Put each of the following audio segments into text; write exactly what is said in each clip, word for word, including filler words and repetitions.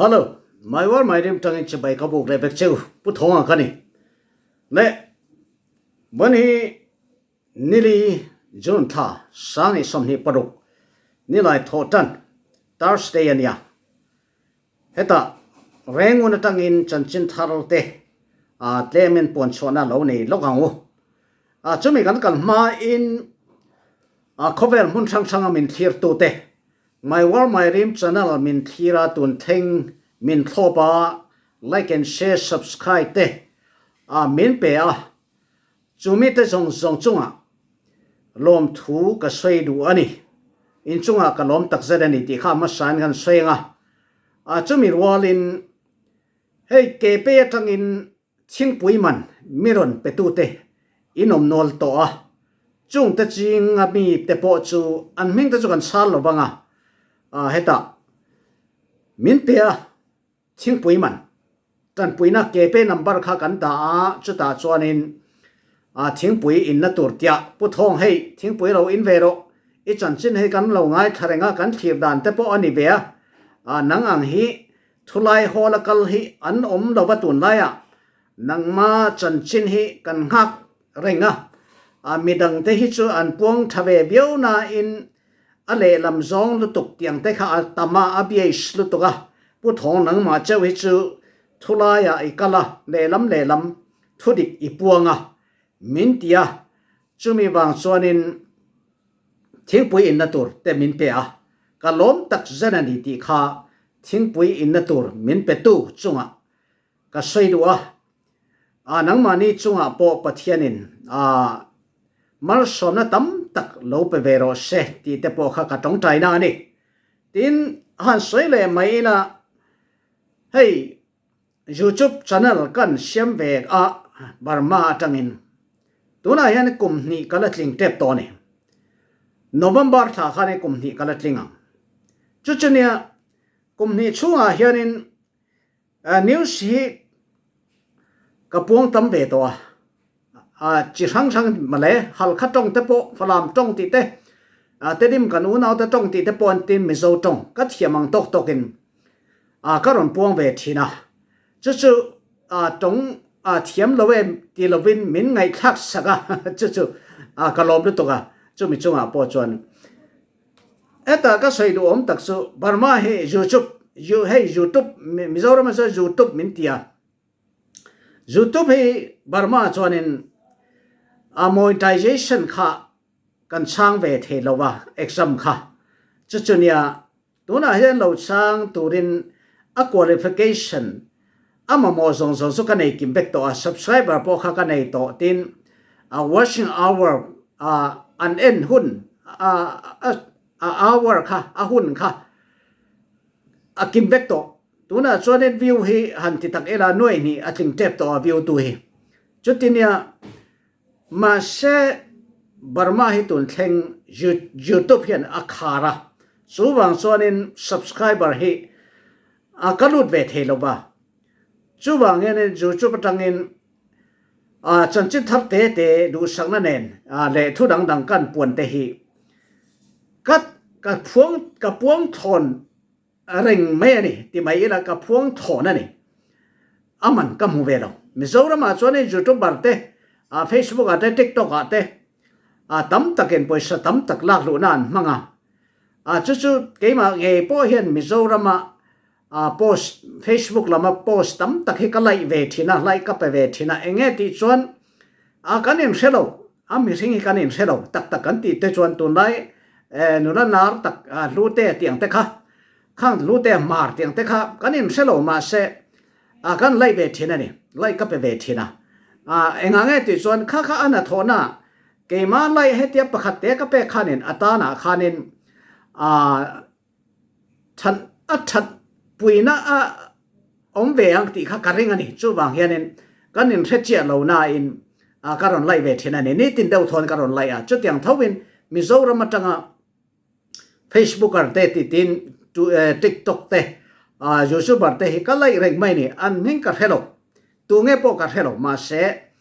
Hello, My World My Dream tangin chibai ka buk le vek cheu Pu Thawng a ka ni. Le, bani nili June thla, sang ni som ni paruk, nilai tho tan, Thursday a nia. Heta, Rangoon atangin chanchin thar te, a, tlemin puan chuana lo nei lok ang u. A, chumi kan kal hma in, a, khovel hmun hrang hrang a min thlir tu te, My World My Dream channel min thlir a tun theng min thlawp a, like and share, subscribe te, a, min pe a, chumi te zong zong chunga lawm thu ka sawi duh a ni. In chunga ka lawm tak zet a ni tih kha hmasa in kan sawi ang a. A, chumi rualin hei kepe atangin thingpui man mi rawn petu te in awm nual tawh a. Chung te ching a mi te pawh chu an hming te chu kan chhar lo vang a. A, heta min pe a, thingpui man. Tanpuina kepe number kha kan ta a, chutah chuanin, a, thingpui inna tur tia, Pu Thawng hei, thingpui lo in ve rawh, i chanchin hei kan lo ngaithla reng a, kan thlir dan te pawh a ni ve a. A, nang ang hi, thulai hawla kal hi an awm lo va tun lai a, nangma chanchin hi kan nghak reng a. A, midang te hi chu an puang ṭha ve viau na in, a lehlam zawng lutuk tiang te kha a tam a, a biais lutuk a, Pu Thawng nangmah cheu hi chu thulaiah i kal a, lehlam lehlam thudik i puang a, min ti a, chumi vang chuanin thingpui inna tur te min pe a, ka lawm tak zet a ni tih kha thingpui inna tur min petu chungah ka sawi duh a. A, nangmahni chungah pawh Pathianin, a, malsawmna tam tak lo pe ve rawh se tih te pawh kha ka ṭawngṭaina a ni. Tin, han sawi leh mai ila, hei, YouTube channel kan siam ve a, Burma aṭangin tunah hian kum hnih ka la tling tep tawh a ni. November thla khan kum hnih ka la tling ang. Chu chu nia, kum hnih chhungah hianin, a, news hi ka puang tam ve tawh a. A, chi hrang hrang male, Halkha ṭawng te pawh, Falam ṭawng tih te, a, Tedim kan unau te ṭawng tih te pawh an tin, Mizo ṭawng ka thiam ang tawk tawkin, a, ka rawn puang ve ṭhin a. Chu chu, a, ṭawng, a, thiam lo em ti lovin min ngaihthlak sak a, chu chu, a, ka lawm lutuk a, chumi chungah pawh chuan. Heta ka sawi duh awm tak chu, Burma hi YouTube, You-, hei YouTube, Mi-, Mizorama chuan YouTube min ti a. YouTube hi Burma chuanin a monetization kha kan chhang ve thei lo a, exam kha. Chu chu nia, tunah hian lo chhang turin a qualification a mamawh zawng zawng chu ka nei kim vek tawh a, subscriber pawh kha ka nei tawh, tin, a, watching hour, a, an en hun, a, a, a hour kha, a hun kha a kim vek tawh. Tunah chuanin view hi han ti tak ila nuai hnih a tling tep tawh a view tu hi. Chuti nia, mahse, Burma hi tun thleng You-, YouTube hian a khar a. Chuvang chuanin subscriber hi, a, ka lut ve thei lo va. Chuvang hianin YouTube aṭangin, a, chanchin thar te te duhsakna nen, a, leh thu dang dang kan puan te hi ka, ka phuang, ka puang thlawn reng mai a ni, ti mai ila ka phuang thlawn a ni. A man ka hmu ve lo. Mizoramah chuanin YouTuber te, a, Facebook ah te, TikTok ah te, a, tam takin pawisa tam tak lak luhna an hmang a. A, chu chu keimah ngei pawh hian Mizorama, a, post, Facebook lama post tam tak hi ka like ve ṭhin a, like ka pe ve ṭhin a. Eng nge tih chuan, a, kan inhre lo, a mihring hi kan inhre lo tak tak kan tih te chuan tunlai, eh, nula nar tak, a, hlute tiang te kha, khang hlute hmar tiang te kha kan inhre lo, mahse, a, kan like ve ṭhin a ni, like ka pe ve ṭhin a. A, engah nge tih chuan kha kha a hnathawhna, keima like hetia pakhat te ka pek khanin a tanah khanin, a, ṭhat, a ṭhatpuina a awm ve ang tih kha ka ring a ni. Chuvang hianin kan inhre chiah lo nain, a, ka rawn like ve ṭhin a ni. Nitin deuh thawn ka rawn like a. Chutiang thovin Mizoram aṭanga Facebooker te titin, tu, eh, TikTok te, a, YouTuber te hi ka like reng mai ni. An hming ka hre lo. Tu nge pawh ka hre lo, mahse,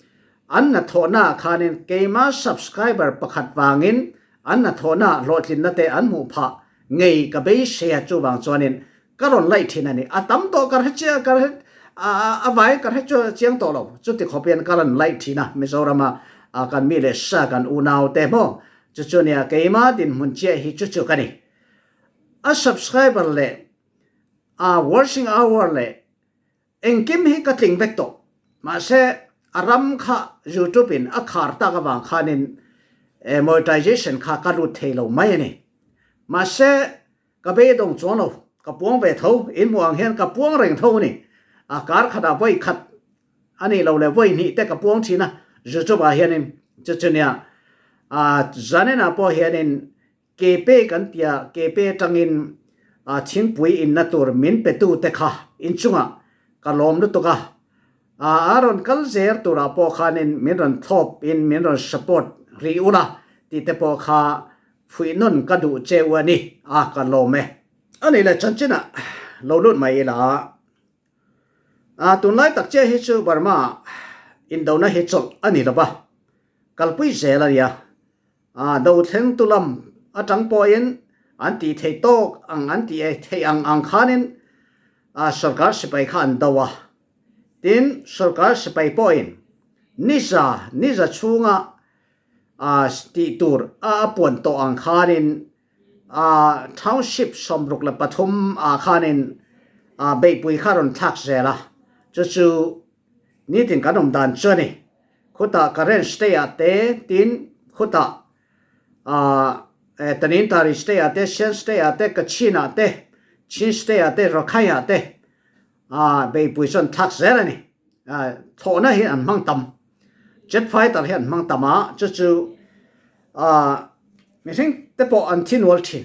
an hnathawhna khanin keima subscriber pakhat vangin an hnathawhna hlawhtlinna te an hmuh phah ngei ka beisei a, chuvang chuanin ka rawn like ṭhin a ni. A tam tawh ka hre chiah, ka hre, a, a, a vai ka hre chiang tawh lo. Chuti khawp hian ka rawn like ṭhin a, Mizorama, a, kan mi leh sa kan unaute maw. Chu chu nia, keima dinhmun chiah hi chu chu ka ni. A subscriber leh, a, watching hour leh, engkim hi ka tling vek tawh. Mahse, a ram kha YouTube-in a khar tak avang khanin, eh, monetization kha ka lut thei lo mai a ni. Mahse, ka beidawng chuang lo, ka puang ve tho, in hmuh ang hian ka puang reng tho a ni. A, kar khatah vawi khat a nih loh leh vawi hnih te ka puang ṭhin a, YouTube-ah hianin. Chu chu nia, a, zanenah pawh hianin, Kpe kan tia, Kpe aṭangin, a, thingpui inna tur min petute kha in chungah ka lawm lutuk a. A, a rawn kal zel turah pawh khanin min rawn thlawp in, min rawn support rih ula tih te pawh kha fuih nawn ka duh che u a ni a, ka lawm e. A nih leh, chanchinah lo lut mai ila. A, tunlai tak chiah hi chu Burma indona hi chawlh a ni lo va, kalpui zel a nia. A, do thlengtu lam aṭang pawhin an tih theih tawk ang, an tih theih ang ang khanin, a, sorkar sipai kha an do a. Tin, sorkar sipai pawhin niza, niza chhunga, a, tih tur a, a puan tawh ang khanin, a, township sawmruk leh pathum ah khanin, a, beihpui kha rawn thlak zel a. Chu chu nitin kan awm dan chu a ni. Khutah Karen State-ah te, tin khutah, a, eh, Tanintharyi State-ah te, Shan State-ah te, Kachin-ah te, Chin State-ah te, Rakhine-ah te, a, beihpui chuan thlak zel a ni. A, thlawhna hi an hmang tam. Jet fighter hi an hmang tam a, chu chu, a, mihring te pawh an thi nual ṭhin.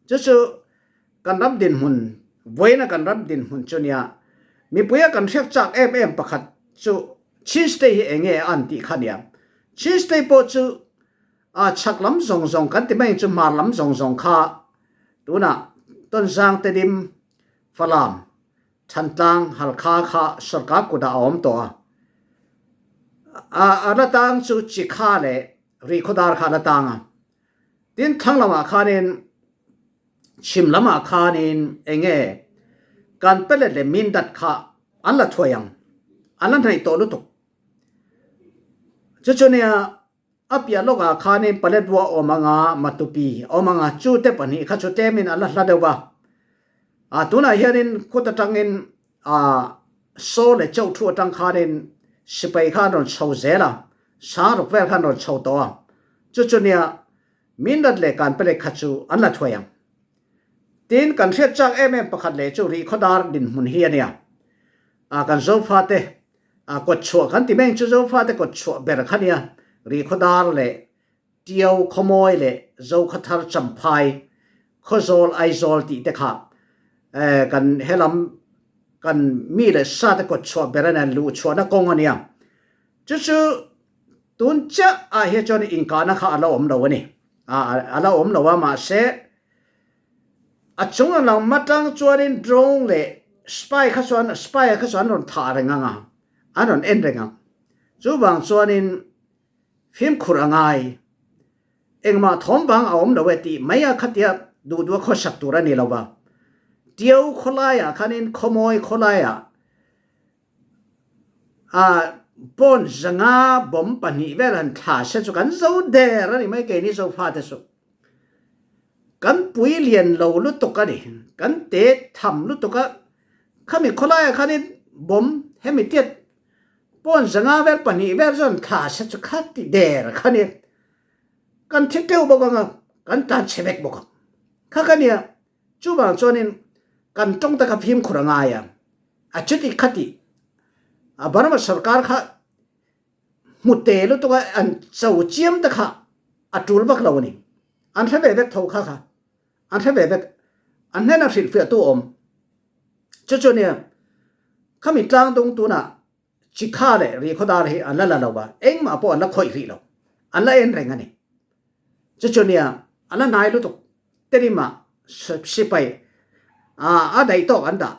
Chu chu kan ram dinhmun, vawiina kan ram dinhmun chu nia, mipuia kan hriat chak em em pakhat chu Chin State hi eng nge a an tih kha nia. Chin State pawh chu, a, chhak lam zawng zawng kan ti mai chu, hmar lam zawng zawng kha tunah Tonzang, Tedim, Falam, Thantlang, Halkha kha sorkar kutah a awm tawh a. A, a la tang chu Chikha leh Rihkhawdar kha a la tang a. Tin, thlang lamah khanin, chhim lamah khanin eng nge Kanpetlet leh Mindat kha an la thuai ang, an la hnaih tawh lutuk. Chu chu nia, a piah lawkah khanin Paletwa a awm anga, Matupi a awm anga, chu te pahnih kha chu tlemin an la hla deuh a. A, tunah hianin khut aṭangin, a, Saw leh Chauh thu aṭang khanin sipai khan rawn chho zel a, sang ruk vel khan rawn chho tawh a. Chu chu nia, Mindat leh Kanpetlet kha chu an la thuai ang. Tin, kan hriat chak em em pakhat leh chu Rihkhawdar dinhmun hi a nia. A, kan Zofate, a, kawtchhuah kan ti mai ang chu, Zofate kawtchhuah ber kha nia. Rihkhawdar leh Tiau, Khawmawi leh Zokhawthar, Champhai, Khawzawl, Aizawl tih te kha, eh, kan helam, kan mi leh sate kawtchhuah ber a nia, luh chhuahna kawng a nia. Chu chu tun chiah ah hian chuan inkahna kha a la awm lo a ni. A, a, a la awm lo a, mahse, a chung a lang matang chuanin drone leh spy kha chuan, spy kha chuan rawn thah reng ang a, an rawn en reng ang. Chuvang chuanin fimkhur a ngai. Engmah thawm vang a awm lo e tih mai a khatia duh duh a khawsak tur a ni lo va. Tiau khawlaiah khanin, Khawmawi khawlaiah, a, pawn zanga bomb pahnih vel an thla se chu kan zo der a ni mai, keini Zofate chu. Kan pui lian lo lutuk a ni, kan te tham lutuk a. Khami khawlaiah khanin bomb hemi tiat pawn zanga vel pahnih vel chuan thla se chu kha ti der kha ni. Kan thi teuh bawk ang a, kan tlan chhe vek bawk ang. Kha ka nia, chuvang chuanin kan ṭawng taka fimkhur a ngai a. A chuti khati, a Burma sorkar kha hmu te lutuk a, an cho chiam te kha a tul vak lo a ni. An hre ve vek tho kha kha. An hre ve vek. An hnena hrilhfiahtu a awm. Chu chu nia, khami tlang dung tunah Chikha leh Rihkhawdar hi an la la lo va, engmah pawh an la khawih rih lo. An la en reng a ni. Chu chu nia, an la hnai lutuk. Tedim-ah si-, sipai, a, a daih tawk an dah.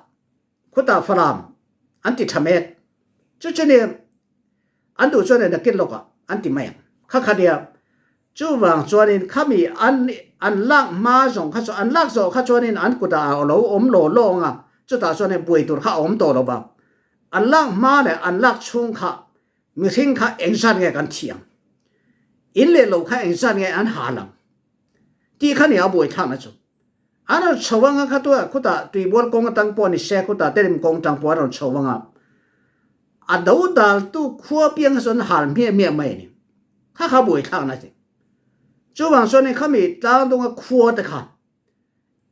Khutah Falam an ti ṭha mek. Chu chu nia, an duh chuan a nakin lawkah an ti mai ang. Kha kha nia, Chuvang chuanin khami an, an lak hma zawng kha chu, an lak zawh kha chuanin an kutah a lo awm lo lawng a, chutah chuanin buai tur kha a awm tawh lo va. An lak hma leh an lak chhung kha mihring kha engzat nge kan thiam, in leh lo kha engzat nge an hal ang tih kha ni a buaithlakna chu. An rawn chho anga kha tua khutah Tuibual kawng atang pawh ni se, khutah Tedim kawng atang pawh an rawn chho anga, a dodaltu khua piang kha sawn hal hmiah hmiah mai a ni. Kha kha buaithlakna ti. Chuvang chuanin khami tlang dunga khua te kha,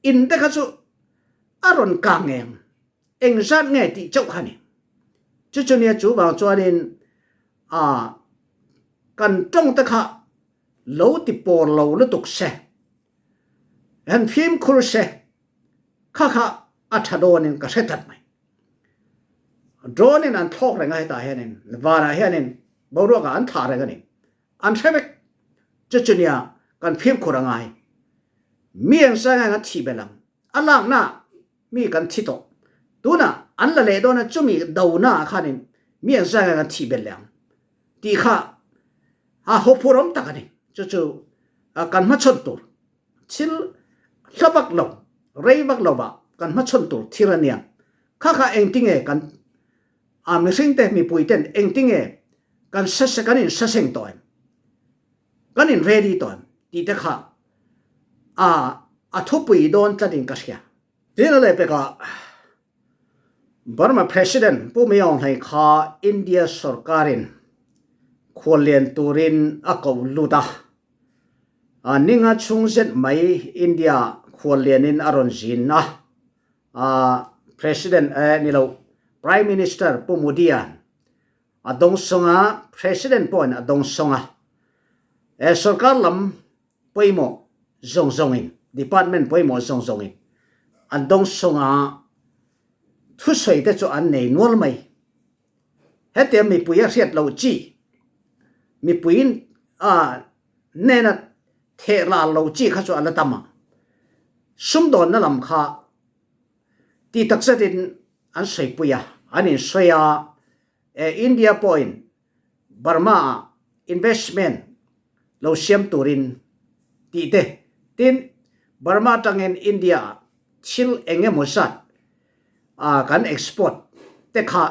in te kha chu a rawn kang em, engzat nge tih chauh kha ni. Chu chu nia, chuvang chuanin a, kan ṭawng te kha lo ti pawl lo lutuk se, han fimkhur se, kha kha a ṭha dawnin ka hre tlat mai. Drone-in an thlawk reng a, hetah hianin vanah hianin boruakah an thlah reng a ni. An hre vek. Chu chu nia, kan fimkhur a ngai. Mi engzat nge kan thih belh ang. A lakna mi kan thi tawh. Tunah an la leh dawn a, chumi dona khanin mi engzat nge kan thih belh leh ang tih kha a hawphurh awm tak a ni. Chu chu, a, kan hmachhawn tur, thil hla vak lo, rei vak lo va kan hmachhawn tur thil a nia. Kha kha engtinge kan, a, mihringte, mipuiten engtinge kan sase-, kan insaseng tawh em, kan in ready tawh em tih te kha, a, a thupui dawn tlatin ka hria. Tin a leh pekah Burma President Pu Min Aung Hlaing kha India sorkarin khuallian turin a ko lut a, a, ninga chhung zet mai India khuallianin a rawn zin a, a, President, eh, ni lo, Prime Minister Pu Modi-an a dawngsawng a, President pawhin a dawngsawng a, eh, sorkar lam pawimawh zawng zawngin, department pawimawh zawng zawngin an dawngsawng a, thusawi te chu an nei nual mai. Hetiang mipui a hriat loh chi, mipuiin, a, nena theh ral lo chi kha chu a la tam a, sumdawnna lam kha tih tak zetin an sawipui a, an insawi a, eh, India pawhin Burma-ah investment lo siam turin tih te. Tin, Burma aṭangin India-ah thil eng emaw zat, a, kan export te kha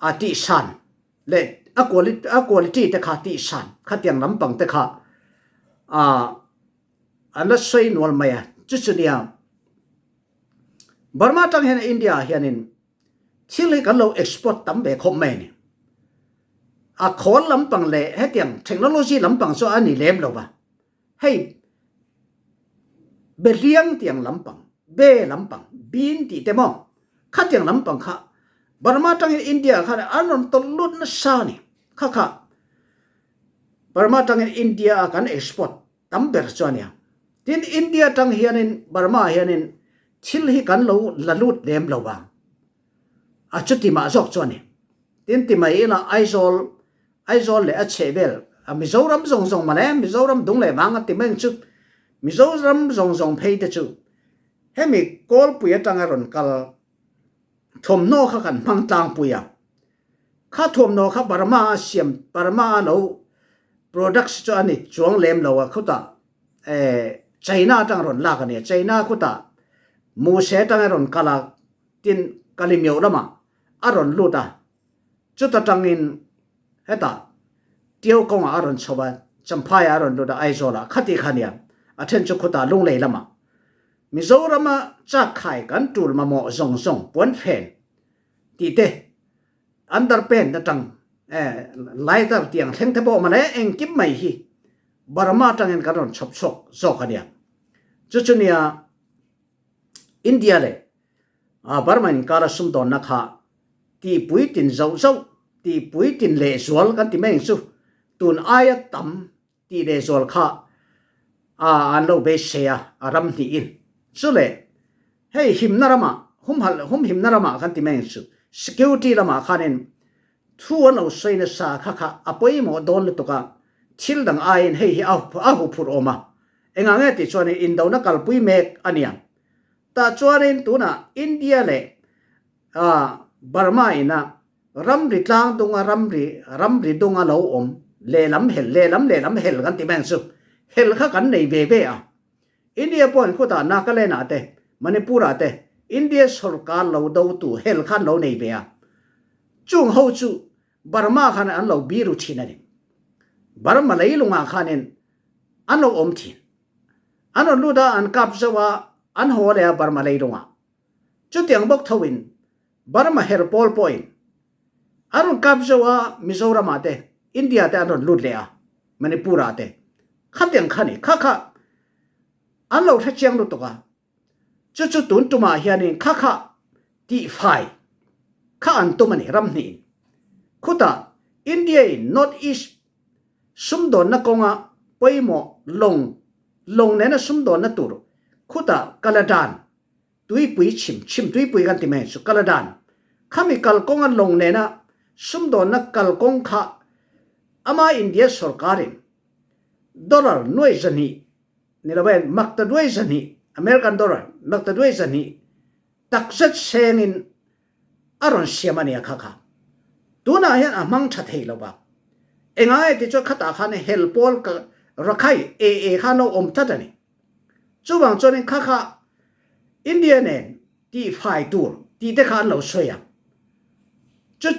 a tihsan leh a quali-, a quality te kha tihsan, khatiang lampang te kha, a, an la sawi nual mai a. Chu chu nia, Burma aṭang hian India-ah hianin thil hi kan lo export tam ve khawp mai a ni. A khawl lampang leh hetiang technology lampang chu a ni lem lo va. Hei, behliang tiang lampang, be lampang, bean tih te maw, khatiang lampang kha Burma aṭangin India khan an rawn tawlh lut nasa a ni. Kha kha Burma aṭangin India-a kan export tam ber chu a nia. Tin, India aṭang hianin, Burma-ah hianin thil hi kan lo la lut lem lo vang a, chuti mah zawk chu a ni. Tin, ti mai ila Aizawl, Aizawl leh a chheh vel, a, Mizoram zawng zawng male, Mizoram dung leh vang a ti mai ang chu, Mizoram zawng zawng phei te chu hemi Kawlpui aṭanga rawn kal thawmhnaw kha kan hmang tlangpui a. Kha thawmhnaw kha Burma-a siam, Burma-a lo products chu a ni chuang lem lo a, khutah, eh, China aṭang rawn lak a nia. China khutah Muse aṭanga rawn kal a, tin, Kalemyo lamah a rawn lut a. Chuta aṭangin heta Tiu kawnga a rawn chho va, Champhai-a a rawn lut a, Aizawla khati kha nia. A ṭhen chu khutah Lunglei lama Mizorama chakkhai kan tul mamawh zawng zawng, puanfen tih te, underpant aṭang, eh, lighter tiang thleng te pawh male engkim mai hi Burma aṭangin kan rawn chhawp chhuak zawk a nia. Chu chu nia, India leh, a, Burma inkara sumdawnna kha tihpui tin zauh zauh, tihpui tin leh zual kan ti mai ang chu, tun aia tam tih leh zual kha, a, an lo beisei a, a ram hnihin. Chuleh hei himna ramah, humhal, humhimna ramah kan ti mai ang chu, security lamah khanin thu an lo sawi nasa kha kha a pawimawh dawn lutuk a, thil dang aiin hei hi a, a huphurh awm a. Engah nge tih chuan indona kalpui mek a nia. Tah chuanin tunah India leh, a, Burma ina ramri tlang dunga ramri, ramri dunga lo awm, Lehlam hel, lehlam, lehlam hel kan ti mai ang chu. Hel kha kan nei ve ve a. India pawhin khutah Nagaland-ah te, Manipur-ah te, India sorkar lo dotu hel khan lo nei ve a. Chung ho chu Burma khan an lo biru thin a ni. Burma leilungah khanin an lo awm thin. An rawn lut a, an kap zo a, an haw leh a Burma leilungah. Chutiang bawk thoin Burma her pawl pawhin an rawn kap zo a, Mizoram-ah te, India te an rawn lut leh a, Manipur-ah te. Khatiang kha ni, kha kha an lo hre chiang lutuk a. Chu chu tun tumah hianin kha kha tihfai kha an tum a ni, ram hnihin. Khutah India-in North East sumdawnna kawnga pawimawh lawng, lawng nena sumdawnna tur khutah kaladan, tuipui chhim, chhim tuipui kan ti mai chu kaladan. Khami kalkawnga lawng nena sumdawnna kalkawng kha ama India sorkarin dollar nuai zahnih, ni lo ven, maktaduai zahnih, American dollar, maktaduai zahnih, takzet sengin a rawn siam a nia kha kha. Tunah hian a hmang ṭha thei lo va. Enga e ti chuan khatah khan hel pawl ka Rakhine A A khan lo awm tlat a ni. Chuvang chuanin kha kha India nen tihfai tur tih te kha an lo sawi a. Chu,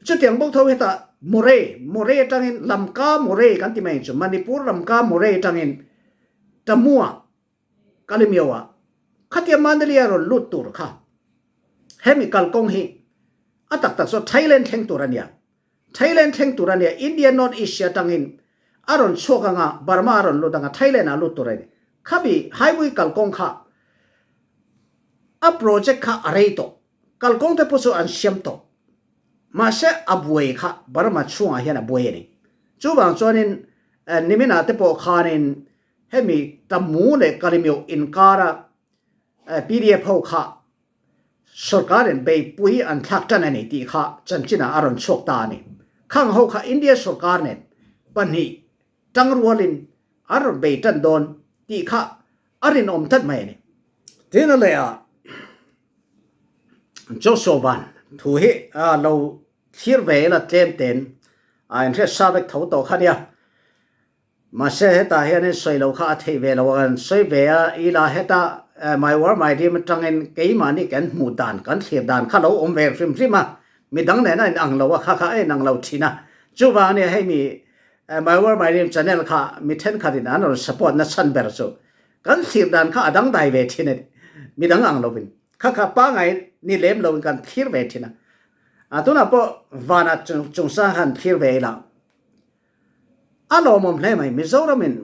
chutiang bawk tho heta Moreh, Moreh aṭangin, Lamka Moreh kan ti mai chu, Manipur Lamka Moreh aṭangin Tamu-a, Kalemyo-a, khatia Mandalay-a rawn lut tur kha. Hemi kalkawng hi a tak tak saw Thailand thleng tur a nia. Thailand thleng tur a nia, India North East aṭangin a rawn chhuak anga, Burma a rawn lut anga, Thailand-ah lut tur a ni. Khami highway kalkawng kha a project kha a rei tawh, kalkawng te pawh chu an siam tawh. Mahse, a buai kha Burma chhungah hian a buai a ni. Chuvang chuanin, eh, niminah te pawh khanin hemi Tamu leh Kalemyo inkara, eh, P D F ho kha sorkarin beipui an thlak ṭan a ni tih kha chanchinah a rawn chhuak ta a ni. Khang ho kha India sorkar nen pahnih ṭangrualin an rawn bei ṭan dawn tih kha a rinawm tlat mai a ni. Tin a leh a, Joshua Van thu hi a lo thlir ve ila tlem ten a inhriat sa vek tho tawh kha nia. Mahse, hetah hianin sawi lo kha a theih ve lo a kan sawi ve a, ila heta, eh, My War My Dream aṭangin keimahni kan hmuh dan, kan thlir dan kha lo awm ve hrim hrim a, midang nena in ang lo a, kha kha a in ang lo ṭhin a. Chuvang ania hei mi, eh, My War My Dream channel kha mi ṭhenkhatin an rawn support na chhan ber chu kan thlir dan kha a dangdai ve ṭhin a ni, midang ang lovin. Kha kha pangai ni lem loin kan thlir ve ṭhin a. A tunah pawh Vana chung, Chungchanga khan thlir ve ila. A lawmawm hle mai, Mizoramin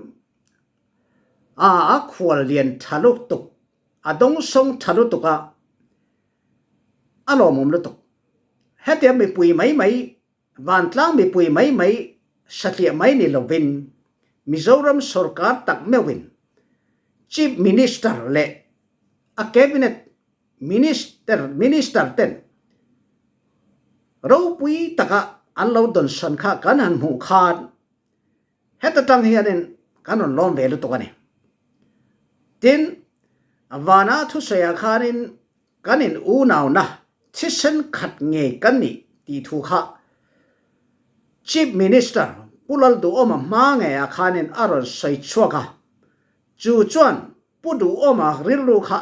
a, a khual lian ṭha lutuk, a dawngsawng ṭha lutuk a, a lawmawm lutuk. Hetia mipui mai mai, vantlang mipui mai mai, satliah mai ni lovin, Mizoram sorkar tak meuhin Chief Minister leh a cabinet minister, minister ten ropui taka an lo dawnsawn kha kan han hmuh khan, heta ṭang hianin kan rawn lawm ve lutuk a ni. Tin, Vana thusawiah khanin kan inunauna thisen khat ngei kan nih tih thu kha Chief Minister Pu Lalduhawma hma ngeiah khanin a rawn sawi chhuak a. Chu chuan Pu Duhawma rilru kha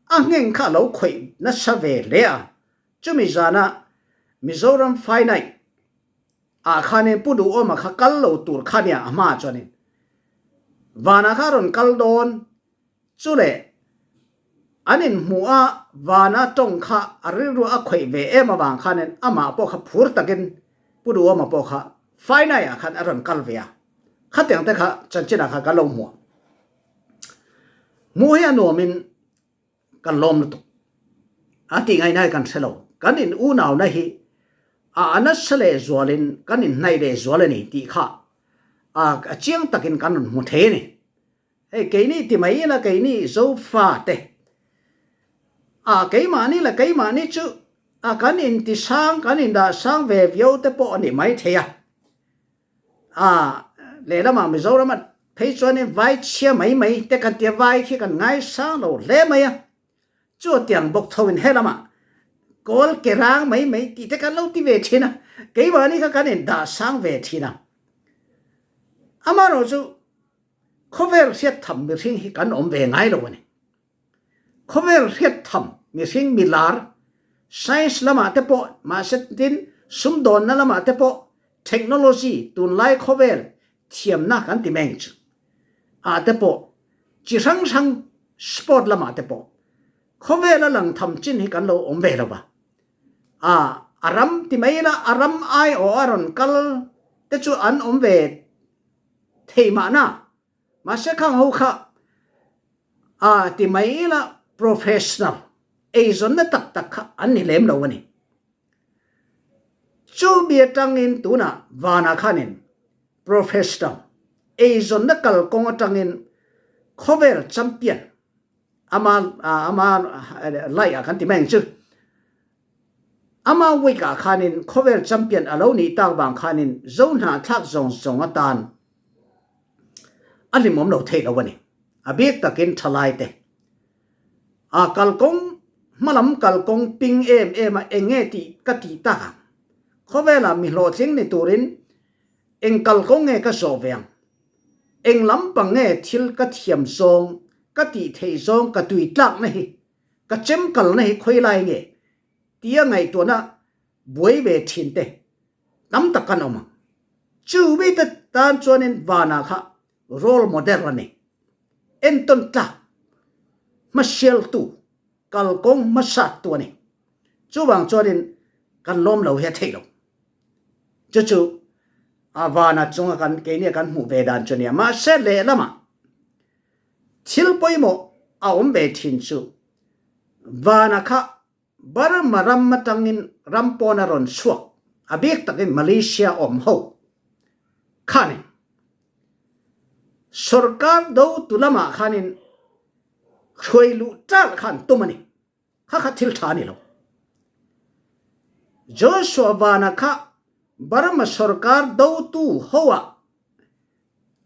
a ngheng kha a lo khawih nasa ve hle a. Chumi zana Mizoram Finite ah khanin Pu Duhawma kha kal lo tur kha nia a hma chuanin. Vana kha a rawn kal dawn. Chule, an inhmuh a, Vana ṭawng kha a rilru a khawih ve em avang khanin amah pawh kha phur takin Pu Duhawma pawh kha Finite ah khan a rawn kal ve a. Khatiang te kha chanchinah kha ka lo hmu a. Hmuh hi a nuamin kan lawm lutuk. A tih ngaihna hi kan hre lo. Kan inunauna hi a, a nasa leh zualin kan inhnaih leh zual a ni tih kha a, a chiang takin kan rawn hmu thei a ni. Hei, keini ti mai ila, keini Zofa te. A, keimahni la keimahni chu, a, kan inti sang, kan indah sang ve viau te pawh a ni mai thei a. A, lehlamah Mizoram a phei chuanin vai chhia mai mai te kan tia, vai khi kan ngai sang lo hle mai a. Chutiang bawk thoin helamah kawl kerang mai mai tih te kan lo ti ve ṭhin a. Keimahni kha kan indah sang ve ṭhin a. Amaherawhchu khawvel hriat tham mihring hi kan awm ve ngai lo a ni. Khawvel hriat tham mihring milar, science lamah te pawh, mahse tin sumdawnna lamah te pawh, technology, tunlai khawvel thiamna kan ti meng chu, ah te pawh, chi hrang hrang, sport lamah te pawh khawvel a lang tham chin hi kan lo awm ve lo va. A, a ram ti mai ila, a ram aiawh a rawn kal te chu an awm ve thei mahna. Mahse, khang ho kha, a, ti mai ila, professional, eizawnna tak tak kha an ni lem lo a ni. Chu mi atangin tuna vana khanin professional, eizawnna kalkawng atangin khawvel champion, ama, a, ama, a, laih a kan ti mai ang chu. Ama week ah khanin khawvel champion a lo nih tak vang khanin Zo hnahthlak zawng zawng atan a hlimawm lo thei lo a ni. A bik takin ṭhalai te, a, kalkawng, hmalam kalkawng ping em em a, eng nge tih ka tih tak ang? Khawvela mi hlawhtling ni turin eng kalkawng nge ka zawh ve ang? Eng lampang nge thil ka thiam zawng, ka tih theih zawng, ka tui tlakna hi, ka chem kalna hi khawi lai nge tia ngaihtuahna buai ve ṭhin te tam tak kan awm ang. Chu mi te tan chuanin vana kha role model a ni. Entawn tlak, hmasialtu, kalkawng hmasattu a ni. Chuvang chuanin kan lawm lo hi a theih lo. Chu chu, a, vana chunga kan, keini a kan hmuh ve dan chu a nia. Mahse, lehlamah thil pawimawh a awm ve ṭhin chu, vana kha Burma ram atangin ram pawn a rawn chhuak, a bik takin Malaysia awm ho khanin sawrkar dotu lamah khanin hruai luh ṭal khan tum a ni. Kha kha thil ṭha a ni lo. Joshua vana kha Burma sawrkar dotu hoa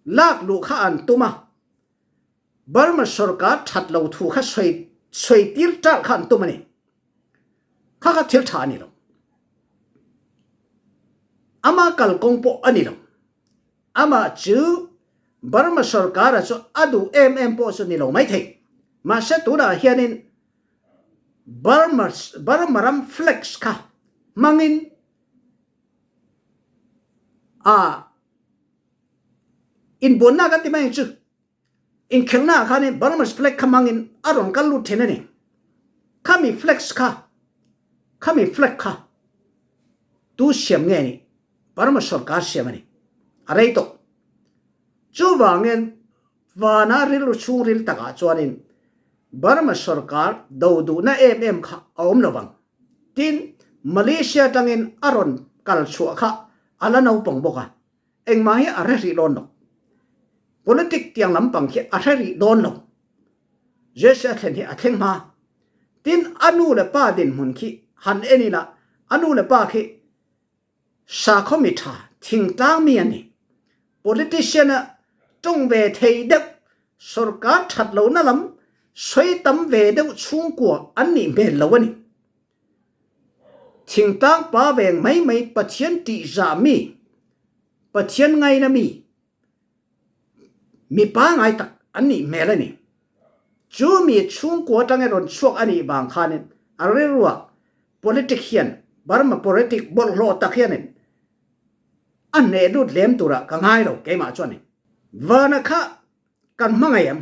lak luh kha an tum a, Burma sawrkar ṭhat lo thu kha sawi, sawi tir ṭal kha an tum a ni. Kha kha thil ṭha a ni lo. Ama kalkawng pawh a ni lo. Amah chu Burma sawrkara chu a duh em em pawh chu ni lo mai thei. Mahse, tunah hianin Burma, Burma ram flex kha hmangin, a, inbuanna kan ti mai ang chu, inkhelhna khanin Burma flex kha hmangin a rawn kal lut ṭhin a ni. Khami flex kha, khami flex kha tu siam nge ni? Burma sawrkar siam a ni. A rei tawh. Chuvangin vana rilru chhungril takah chuanin Burma sawrkar do duhna em em kha a awm lo vang. Tin, Malaysia aṭangin a rawn kal chhuah kha a la naupang bawk a. Engmah hi a hre rih dawn lo. Politic tiang lampang khi a hre rih dawn lo. J C a thlen hi a thleng hma. Tin, a nu leh pa dinhmun khi han en ila, a nu leh pa khi sakhaw mi ṭha, thingtlang mi a ni. Politician a ṭawng ve thei deuh, sawrkar ṭhat lohna lam sawi tam ve deuh chhungkua an nih hmel lo a ni. Thingtlang pa veng mai mai, Pathian ṭihzah mi, Pathian ngaina mi, mi pangngai tak an nih hmel a ni. Chu mi chhungkua aṭangin rawn chhuak a nih vang khanin a rilruah politic hian, Burma politic bawlhhlawh tak hianin a hneh lut lem tura ka ngai lo keimah chuan. Vana kha kan hmangaih em?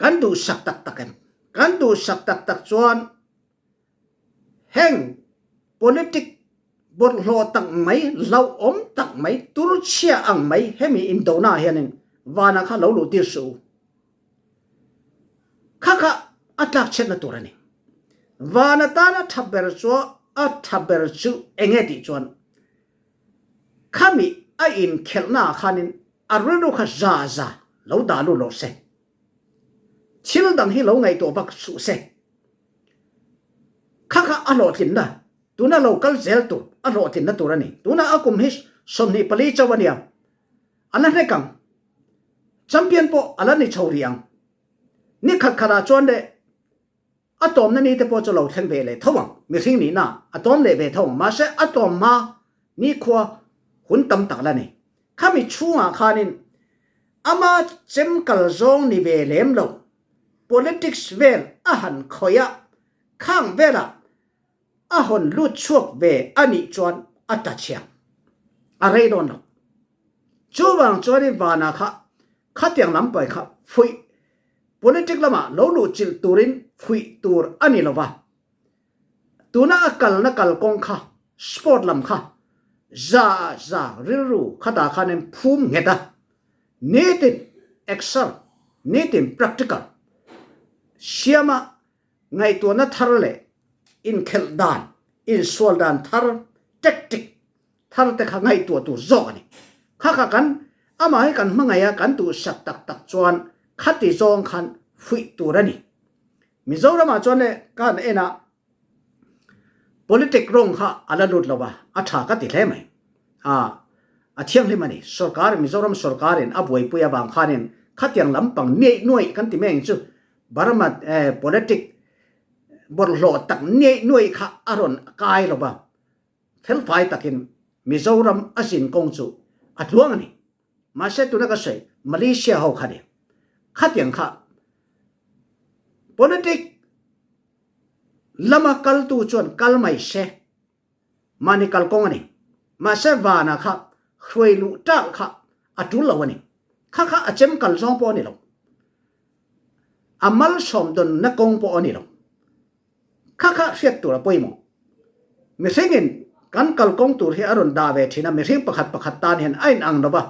Kan duhsak tak tak em? Kan duhsak tak tak chuan heng politic bawlhhlawh tak mai, hlauhawm tak mai, turchhia ang mai hemi indona hianin vana kha lo luh tir suh u. Kha kha a tlakchhiatna tur a ni. Vana tana ṭha ber chu, a ṭha ber chu eng nge tih chuan, khami a inkhelhna khanin a rilru kha za za lo dah lut loh se. Thil dang hi lo ngaihtuah vak suh se. Kha kha a hlawhtlinna, tuna lo kal zel tur, a hlawhtlinna tur a ni. Tuna a kum hi sawmhnih pali chauh a nia. A la hnek ang. Champion pawh a la ni chho rih ang. Ni khat khatah chuan le a tawmna ni te pawh chu lo thleng ve leh tho ang. Mihring nihna a tawm leh ve tho ang. Mahse, a tawm hma nikhua hun tam tak la ni. Khami chungah khanin ama cemkal zawng ni ve lem lo, politics vel a han khoi a, khang vel a a hon lut chuak ve a nih chuan a ta chiang, a rei dawn lo. Chuvang chuanin vana kha khatiang lam pai kha fuih, politic lamah lo luh chilh turin fuih tur a ni lo va. Tuna a kalna kalkawng kha, sport lam kha, za za rilru khata khanin phum nghet a, nitin excel, nitin practical, siama ngaihtuahna thar leh inkhelh dan, insual dan thar, tactic thar te kha ngaihtuah tur zawk a ni. Kha kha kan, amah hi kan hmangaih a, kan duhsak tak tak chuan khati zawng khan fuih tur a ni. Mizoramah chuan le kan en a, politic rawng kha a la lut lo va, a ṭha ka ti hle mai. A, a thianghlim a ni. Sorkar, Mizoram sorkarin a buaipui avang khanin khatiang lampang niaih nuaih kan ti mai ang chu, Burma, eh, politic bawrhhlawh tak niaih nuaih kha a rawn kai lo va. Felfai takin Mizoram a zin kawng chu a tluang a ni. Mahse, tuna ka sawi, Malaysia ho kha ni. Khatiang kha politic lama kaltu chuan kal mai se, mahni kalkawng a ni. Mahse, vana kha hruai luh ṭal kha a tul lo a ni. Kha kha a chem kal zawng pawh a ni lo. A malsawm dawnna kawng pawh a ni lo. Kha kha hriat tur a pawimawh. Mihringin kan kalkawng tur hi a rawn dah ve ṭhin a, mihring pakhat pakhat tan hian a inang lo va.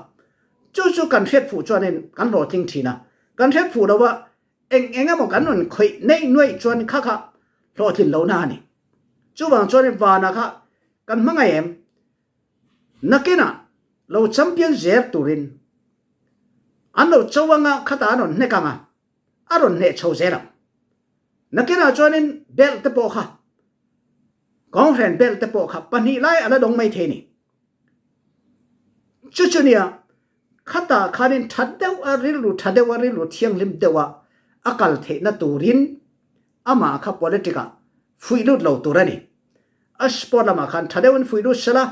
Chu chu kan hriat fuh chuanin kan hlawhtling ṭhin a. Kan hriat fuh lo va, eng eng emaw kan rawn khawih neih nuaih chuan kha kha hlawhtlin lohna a ni. Chuvang chuanin vana kha kan hmangaih em? Nakina lo champion zel turin an lo cho anga khata an rawn hnek anga, a rawn hneh chho zel ang. Nakina chuanin belt te pawh kha, kawnghren belt te pawh kha pahnih lai a la dawng mai thei ni. Chu chu nia, khata khanin ṭha deuh a rilru, ṭha deuh a rilru, thianghlim deuh a a kal theihna turin amah kha politic-ah fuih lut lo tur a ni. A sport lamah khan ṭha deuhin fuih lut sela,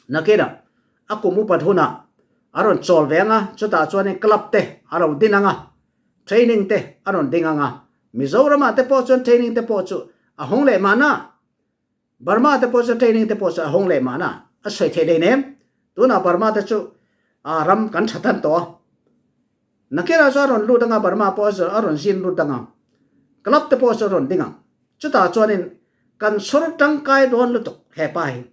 nakina a kum upat huna a rawn chawl ve anga, chutah chuanin club te a lo din anga, training te a rawn ding anga. Mizoramah te pawh chuan training te pawh chu a hawng leh mahna, Burma te pawh chu training te pawh chu a hawng leh mahna a sawi theih lei nem. Tunah Burma te chu, a, ram kan ṭha tan tawh a. Nakina chu a rawn lut anga, Burma pawh chu a rawn zin lut anga. Club te pawh chu a rawn ding ang. Chutah chuanin kan sawr tangkai dawn lutuk he pa hi.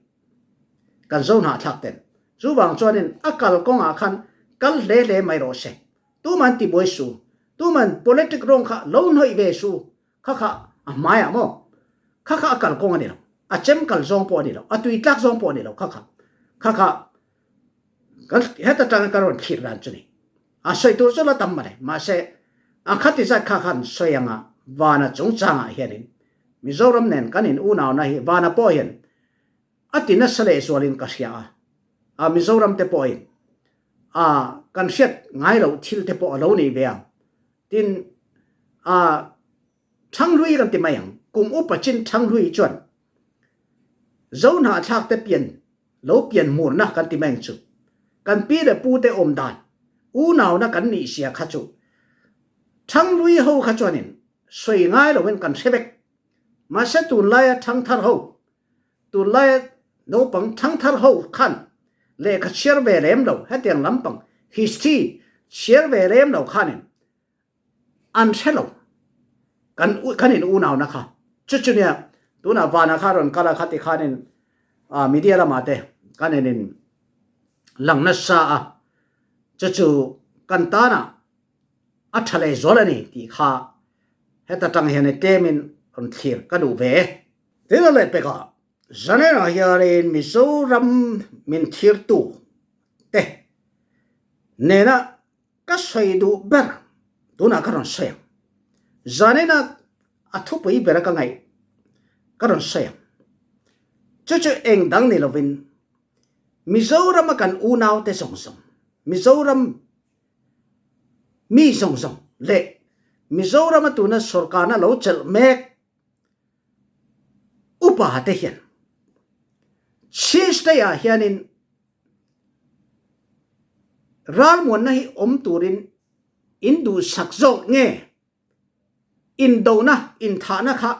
Kan Zo hnahthlak ten. Chuvang chuanin a kalkawngah khan kal hle hle mai rawh se. Tuman tibuai su. Tuman politic rawng kha lo hnawih ve su. Kha kha a hmaiah maw? Kha kha a kalkawng a ni lo. A chem kal zawng pawh a ni lo. A tui tlak zawng pawh a ni lo. Kha kha. Kha kha. Kan, heta tanga ka rawn thlir dan chu ni. A sawi tur chu la tam male. Mahse, a khati zat kha khan sawi anga, vana chungchangah hianin Mizoram nen kan in unauna hi vana pawh hian a ti nasa leh zualin ka hria a. A Mizoram te pawhin, a, kan hriat ngai lo thil te pawh a lo nei ve ang. Tin, a, Thanghlui kan ti mai ang. Kum upa chin Thanghlui chuan Zo hnahthlak te pian, lo pian hmurna kan ti mai ang chu. Kan pi leh pu te awm dan, unauna kan nih sia kha chu Thanghlui ho kha chuanin sawi ngai lovin kan hre vek. Mahse, tunlaia thangthar ho, tunlaia naupang thangthar ho khan lehkha chhiar ve lem lo, hetiang lampang history chhiar ve lem lo khanin an hre lo. Kan u-, kan in unauna kha. Chu chu nia, tunah vana kha rawn kal a kha ti khanin, a, media lamah te kan in, in lang nasa a. Chu chu kan tana a ṭha leh zual a ni tih kha heta tang hian i tlemin rawn thlir ka duh ve. Tin a leh pekah, zanenah hianin Mizoram min thlirtu te nena ka sawi duh ber, tunah ka rawn sawi ang. Zanena a thupui bera ka ngaih, ka rawn sawi ang. Chu chu eng dang ni lovin, Mizorama kan unaute zawng zawng, Mizoram mi zawng zawng leh Mizorama tuna sorkarna lo chelh mek upa te hian Tuesday-ah hianin ralmuanna hi om turin in duhsak zawk nge, indona, inthahna kha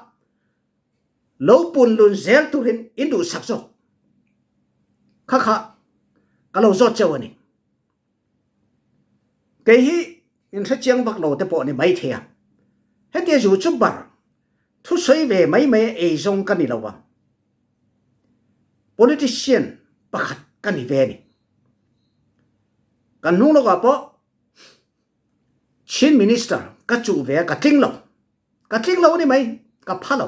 lo punlun zel turin in duhsak zawk? Kha kha ka lo zawt ceu a ni. Kei hi in hre chiang vak lo te pawh ni mai thei a. Heti a zu chu bar thusawi ve mai mai a, ei zawng ka ni lo a, politician pakhat ka ni ve a ni. Kan hnung lawkah pawh Chin Minister ka chuh ve a, ka tling lo. Ka tling lo a ni mai, ka pha lo.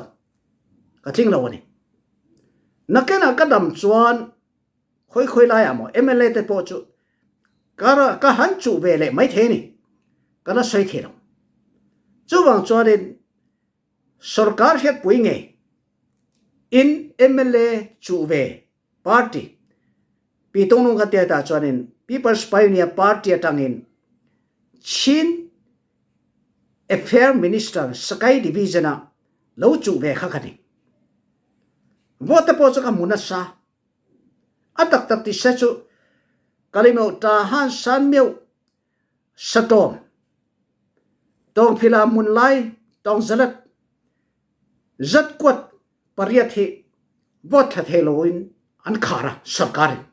Ka tling lo a ni. Nakinah ka dam chuan khawi khawi laiah maw, M L A te pawh chu ka ra-, ka han chuh ve leh mai thei a ni. Ka la sawi thei lo. Chuvang chuanin sawrkar hriatpui ngei in M L A chuh ve party, Pi Tongnung kan tia tah chuanin People's Pioneer Party aṭangin Chin Affair Minister Sagaing Division-a lo chuh ve kha ka ni. Vote te pawh chu ka hmu nasa. A tak tak ti se chu Kalimeuh, Tahan, Sanmeuh, Satawm, Tawngphila, Munlai, Tawngzalat, Zatkuat pariat hi vote thla thei loin an khar a, sawrkarin.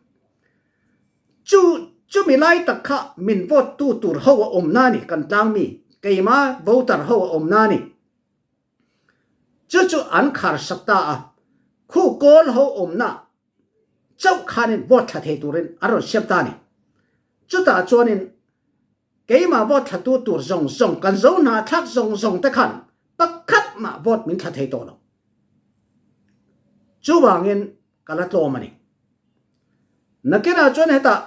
Chu, chumi lai tak kha min vote tu tur ho a awmna a ni, kan tlangmi, keima voter ho a awmna a ni. Chu chu an khar sak ta a, khu kawl ho awmna chauh khanin vote thla thei turin a rawn siam ta a ni. Chutah chuanin keimah vote thlatu tur zawng zawng, kan zo hna thlak zawng zawng te khan pakhat mah vote min thla thei tawh lo. Chuvangin ka la tlawm a ni. Nakinah chuan hetah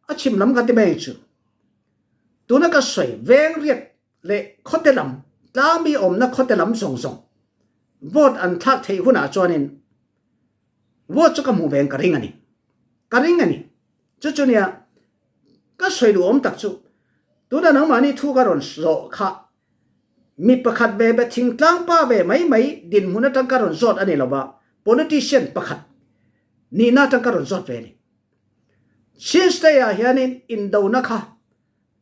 a chhim lam ka ti mai chu, tuna ka sawi, veng riat leh khawte lam, tlangmi awmna khawte lam zawng zawng vote an thlak theih hunah chuanin vote chu ka hmuh veng ka ring a ni. Ka ring a ni. Chu chu nia, ka sawi duh awm tak chu, tuna nangmahni thu ka rawn zawh kha, mi pakhat ve, be thingtlang pa ve mai mai dinhmun aṭang ka rawn zawt a ni lo va, politician pakhat nihna aṭang ka rawn zawt ve a ni. Chin State-ah hianin indona kha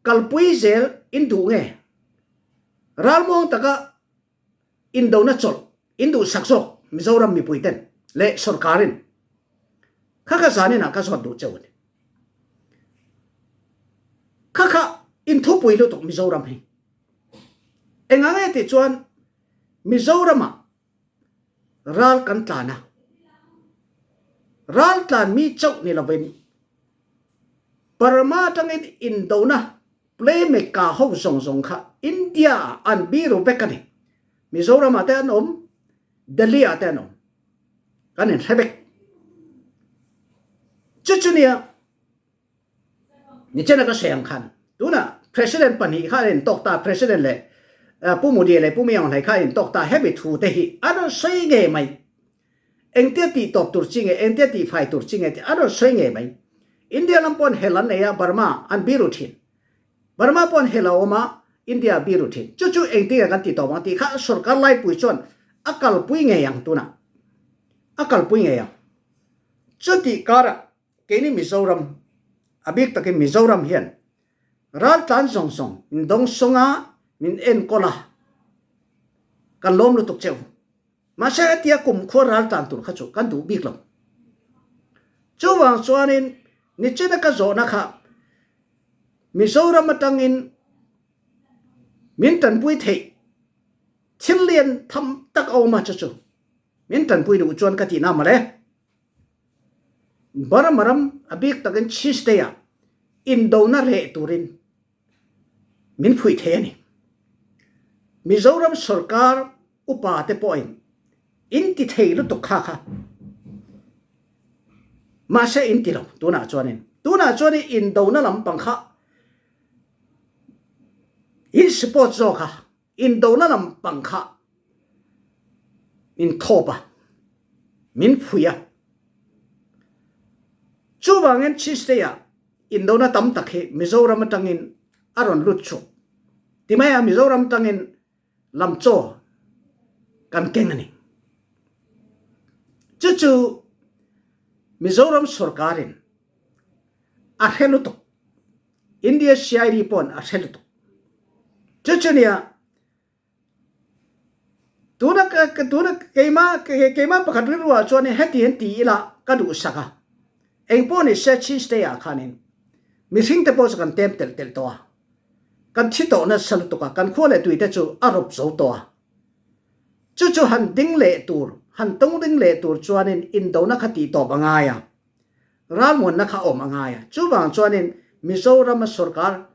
kalpui zel in duh nge? Ralmuang taka indona chawlh in duhsak zawk Mizoram mipuiten leh sawrkarin? Kha kha zaninah ka zawt duh cheu a ni. Kha kha in thupui lutuk Mizoram hi. Engah nge tih chuan Mizoramah ral kan tlan a, ral tlan mi chauh ni lovin, Burma aṭangin indona playmaker ho zawng zawng kha India-ah an biru vek a ni. Mizoram-ah te an awm, Delhi-ah te an awm. Kan inhre vek. Chu chu nia, nichena ka sawi ang khan, tuna President pahnih kha an intawk ta, President leh, eh, Pu Modi leh Pu Min Aung Hlaing kha an intawk ta, hemi thu te hi a rawn sawi ngei mai. Engtia tih tawp tur chi nge, engtia tih fai tur chi nge tih a rawn sawi ngei mai. India lam pawn hel an nei a, Burma an biru ṭhin. Burma pawn hel a awm a, India biru ṭhin. Chu chu engtinge kan tih tawp ang tih kha sawrkar laipui chuan a kalpui ngei ang tuna. A kalpui ngei ang. Chutih karah keini Mizoram, a bik takin Mizoram hian ral tlan zawng zawng min dawngsawng a, min enkawl a, kan lawm lutuk cheu. Mahse, hetia kumkhua ral tlan tur kha chu kan duh bik lo. Chuvang chuanin nichena ka zawhna kha Mizoram aṭangin min ṭanpui theih thil lian tham tak a awm a, chu chu min ṭanpui duh chuan ka tihna mawle. Burma ram, a bik takin Chin State-ah indona reh turin min phuih thei a ni. Mizoram sawrkar upa te pawhin in ti thei lutuk kha kha. Mahse, in ti lo, tunah chuanin. Tunah chuanin indona lampang kha in support zawk a, indona lampang kha min thawp a, min phui a. Chuvangin Chin State-ah indona tam tak hi Mizoram aṭangin a rawn lut chhuak. Ti mai a, Mizoram aṭangin lam chaw kan keng a ni. Chu chu Mizoram sawrkarin a hre lutuk, India C I D pawn a hre lutuk. Chu chu nia, tuna ka, ka, tuna keima, ke, keima pakhat rilruah chuan heti hen ti ila ka duhsak a. Engpawh ni se Chin State-ah khanin mihringte pawh chu kan tem telh telh tawh a, kan thi tawh nasa lutuk a, kan khua leh tuite chu a rawp zo tawh a. Chu chu han ding leh tur, han tawng ding leh tur chuanin indona kha tih tawp a ngai a, ralmuanna kha awm a ngai a. Chuvang chuanin Mizorama sawrkar,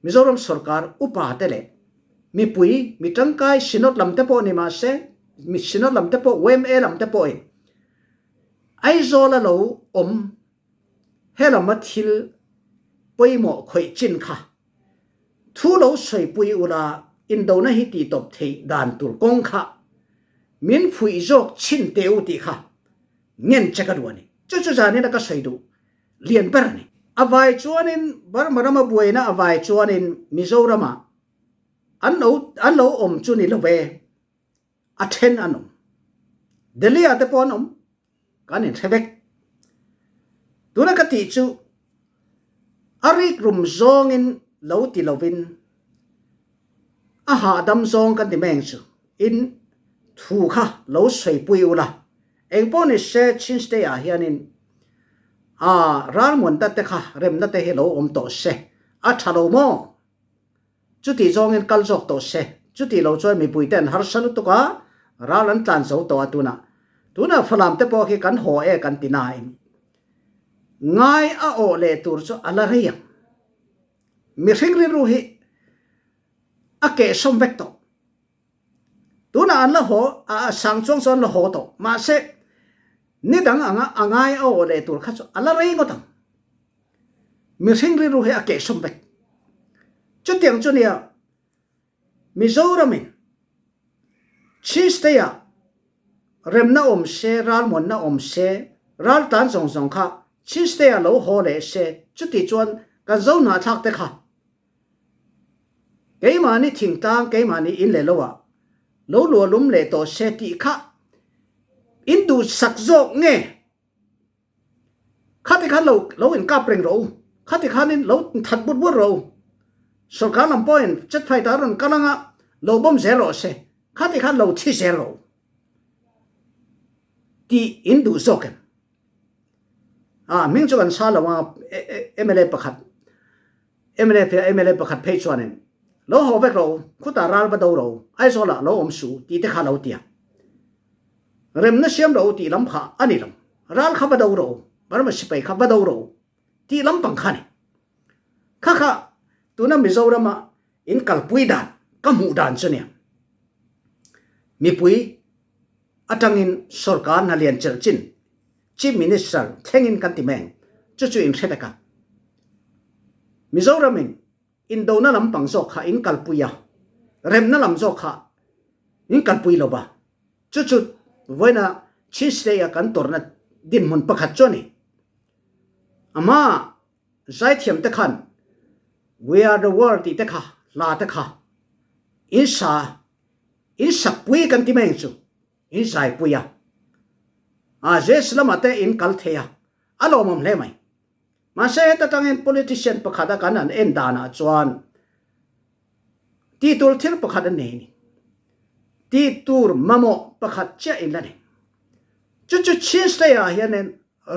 Mizoram sawrkar upate leh mipui, mi ṭangkai, Synod lamte pawh ni mah se, mi Synod lamte pawh, Y M A lamte pawhin Aizawla lo awm, he lama thil pawimawh khawih chin kha thu lo sawipui ula, indona hi tih tawp theih dan tur kawng kha min fuih zawk chhin teh u tih kha ngen che ka duh a ni. Chu chu zanin a ka sawi duh lian ber a ni. A vai chuanin, Burma rama buaina a vai chuanin Mizorama an lo, an lo awm chu ni lo ve. A ṭhen an awm. Delhi-ah te pawh an awm. Kan inhre vek. Tuna ka tih chu, a rik rum zawngin lo ti lovin, a hahdam zawng kan ti mai ang chu, in thu kha lo sawipui ula. Engpawh ni se Chin State-ah hianin, a, ralmuanna te kha, remna te hi lo awm tawh se. A ṭha lo maw? Chuti zawngin kal zawk tawh se. Chuti lo chuan mipuite an harsa lutuk a, ral an tlan zo tawh a tuna. Tuna Falam te pawh khi kan haw e kan ti nain, ngai a awh leh tur chu a la rei ang. Mihring rilru hi a keh sawm vek tawh. Tuna an la haw, a, a sang chuang chuan la haw tawh. Mahse, ni dang anga a ngai a awh leh tur kha chu a la rei ngawt ang. Mihring rilru hi a keh sawm vek. Chutiang chu nia, Mizoramin Chin State-ah remna awm se, ralmuanna awm se, ral tlan zawng zawng kha Chin State-ah lo haw leh se, chuti chuan kan Zo hnahthlak te kha keimahni thingtlang, keimahni in leh lo ah lo lualum leh tawh se tih kha in duhsak zawk nge? Khati khan lo, lo inkap reng rawh u. Khati khanin lo that but but rawh u. Sawrkar lam pawhin jet fighter rawn kal anga lo bomb zel rawh se. Khati khan lo thi zel rawh u. Tih in duh zawk em? A, hming chu kan sa lo a, e, e, M L A pakhat, M L A, M L A pakhat phei chuanin, lo haw vek rawh u, khutah ral va do rawh u, Aizawlah lo awm suh u, tih te kha lo ti a. Remna siam rawh u tih lam kha a ni lo. Ral kha va do rawh u, Burma sipai kha va do rawh u, tih lampang kha ni. Kha kha, tuna Mizorama in kalpui dan, ka hmuh dan chu nia. Mipui aṭangin sawrkar hna lian chelh chin, Chief Minister thlengin kan ti mai ang, chu chu in hre vek a. Mizoramin indona lampang zawk kha in kalpui a, remna lam zawk kha in kalpui lo va. Chu chu vawiina Chin State-a kan tawrhna dinhmun pakhat chu a ni. Ama zaithiam te khan, "We are the world," tih te kha, hla te kha in sa, in sakpui kan ti mai ang chu, in zaipui a. A, zes lama te in kal thei a, a lawmawm hle mai. Mahse, heta tangin politician pakhata kan han en danah chuan tih tur thil pakhat a nei ni. Tih tur mamawh pakhat chiah in la ni. Chu chu Chin State-ah hianin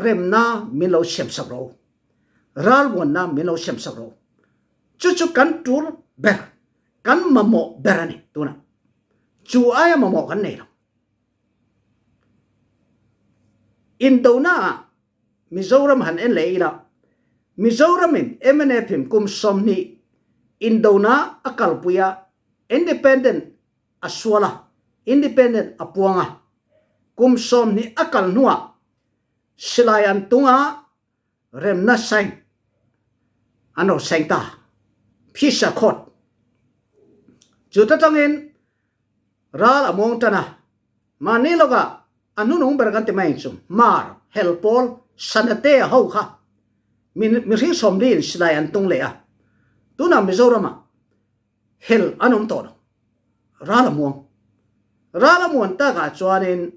remna min lo siamsak rawh u. Ralmuanna min lo siamsak rawh u. Chu chu kan tul ber, kan mamawh ber a ni tuna. Chu aia mamawh kan nei lo. Indona-ah Mizoram han en leh ila, Mizoramin M N F in kum sawmhnih indona a kalpui a, independent a sual a, independent a puang a, kum sawmhnih a kal hnuah silai an tung a, remna sign an rawn sign ta, peace accord. Chuta tangin ral a muang tan a, mahni lawkah a hnunung ber kan ti mai chu, Hmar, Hel pawl, Sanate a ho kha mi, mihring sawmli in silai an tung leh a. Tunah Mizoramah hel an awm tawh lo. Ral a muang. Ral a muan takah chuanin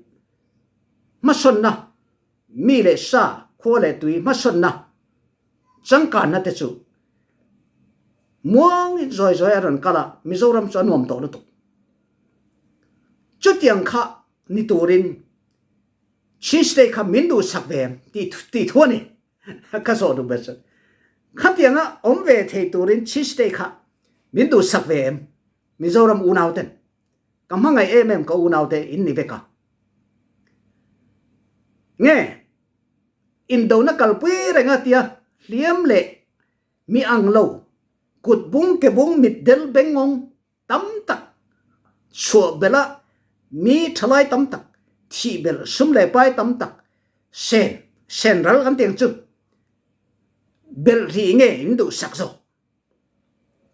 hmasawnna, mi leh sa, khua leh tui hmasawnna, changkanna te chu muang in zawizawi a rawn kal a, Mizoram chu a nuam tawh lutuk. Chutiang kha ni turin Chin State kha min duhsak ve em tih, tih thu a ni. Ka zawh duh ber chu. Khatianga awm ve thei turin Chin State kha min duhsak ve em? Mizoram unauten. Ka hmangaih em em ka unaute in ni vek a. Nge, indona kalpui reng a tia, hliam leh mi ang lo, kutbung kebung mitdel bengawng tam tak, chhuah belh a mi ṭhalai tam tak, thih belh sum leh pai tam tak, sen, sen ral kan tih ang chu, belh rih nge in duhsak zo?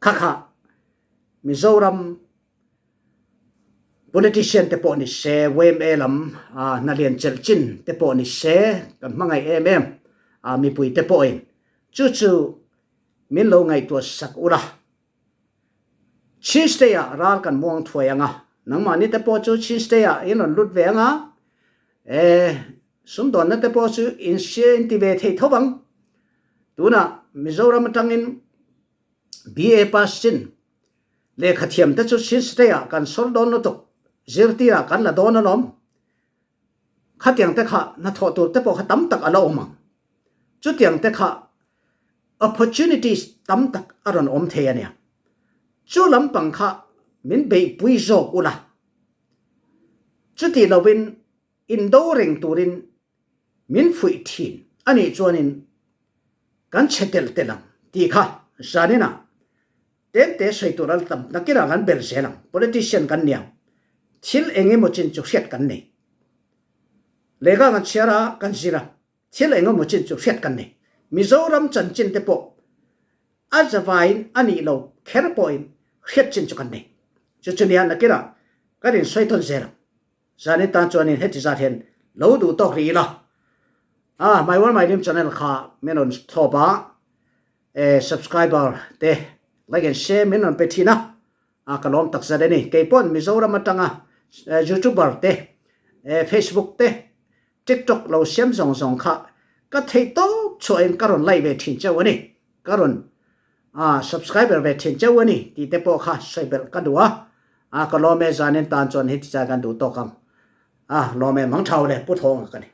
Kha kha Mizoram politician te pawh ni se, Y M A lam, a, Hnalian Chelhchin te pawh ni se, kan hmangaih em em, a, mipui te pawhin chu chu min lo ngaihtuah sak ula. Chin State-ah ral kan muang thuai ang a, nangmahni te pawh chu Chin State-ah in rawn lut ve ang a, e, sumdawnna te pawh chu in sia in ti ve thei tho ang. Tunah Mizoram aṭangin B A pass chin, lehkha thiam te chu Chin State-ah kan sawl dawn lutuk, zirtirah kan la dawn alawm. Khatiang te kha hnathawh tur te pawh kha tam tak a la awm ang. Chutiang te kha opportunities tam tak a rawn awm thei a nia. Chu lampang kha min beihpui zawk ula. Chuti lovin indo reng turin min fuih ṭhin a nih chuanin kan chhe telh telh ang tih kha zaninah tente sawi tur a la tam, nakinah kan belh zel ang, politician kan ni ang. Thil eng emaw chin chu hriat kan nei. Lehkha kan chhiar a, kan zir a, thil eng emaw chin chu hriat kan nei. Mizoram chanchin te pawh a zavaiin a nih lo kher pawhin hriat chin chu kan nei. Chu chu nia nakinah kan insawi tawn zel ang. Zanin tan chuanin heti zat hian lo duh tawk rih ila. A, My World My Dream channel kha min rawn thlawp a, e, subscriber te, like and share min rawn pe ṭhin a. A, ka lawm tak zet a ni. Kei pawn Mizoram aṭanga, e, YouTuber te, e, Facebook te, TikTok lo siam zawng zawng kha ka theih tawp chhuahin ka rawn like ve ṭhin chauh a ni. Ka rawn, a, subscriber ve ṭhin chauh a ni tih te pawh kha sawi belh ka duh a. A, ka lawm e, zanin tan chuan heti zat kan duh tawk ang. A, lawm e, mangṭha u le, Pu Thawng ka ni.